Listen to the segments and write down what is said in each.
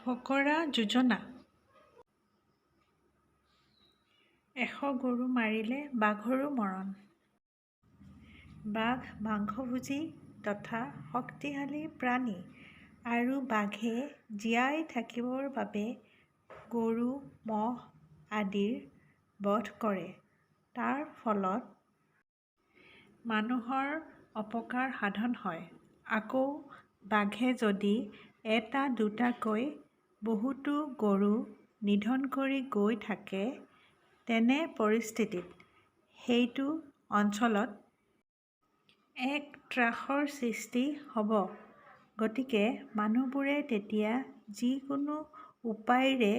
ফকৰা যোজনা 100 গৰু মাৰিলে বাঘৰো মৰণ। বাঘ মাংসভোজী তথা শক্তিশালী প্ৰাণী আৰু বাঘে জীয়াই থাকিবৰ বাবে গৰু, ম'হ আদিৰ বধ কৰে। তাৰ ফলত মানুহৰ অপকাৰ সাধন হয়। আকৌ বাঘে যদি এটা দুটাকৈ বহুতো গৰু নিধন কৰি গৈ থাকে তেনে পৰিস্থিতিত সেইটো অঞ্চলত এক ত্ৰাসৰ সৃষ্টি হ'ব। গতিকে মানুহবোৰে তেতিয়া যিকোনো উপায়েৰে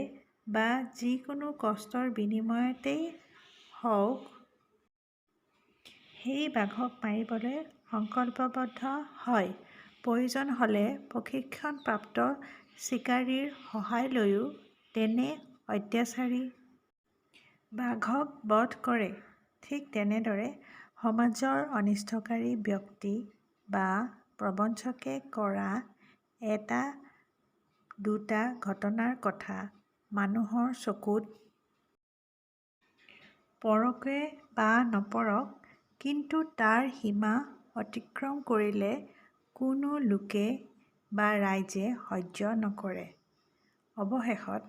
বা যিকোনো কষ্টৰ বিনিময়তেই হওক সেই বাঘক মাৰিবলৈ সংকল্পবদ্ধ হয়। প্ৰয়োজন হ'লে প্ৰশিক্ষণপ্ৰাপ্ত চিকাৰীৰ সহায় লৈও তেনে অত্যাচাৰী বাঘক বধ কৰে। ঠিক তেনেদৰে সমাজৰ অনিষ্টকাৰী ব্যক্তি বা প্ৰবঞ্চকে কৰা এটা দুটা ঘটনাৰ কথা মানুহৰ চকুত পৰকে বা নপৰক, কিন্তু তাৰ সীমা অতিক্ৰম কৰিলে কোনো লোকে বা ৰাইজে সহ্য নকৰে। অৱশেষত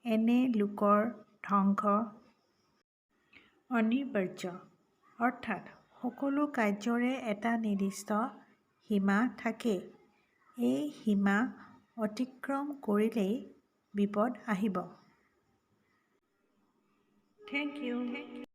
এনে লোকৰ ধ্বংস অনিবাৰ্য। অৰ্থাৎ সকলো কাৰ্যৰে এটা নিৰ্দিষ্ট সীমা থাকে। এই সীমা অতিক্ৰম কৰিলেই বিপদ আহিব। Thank you.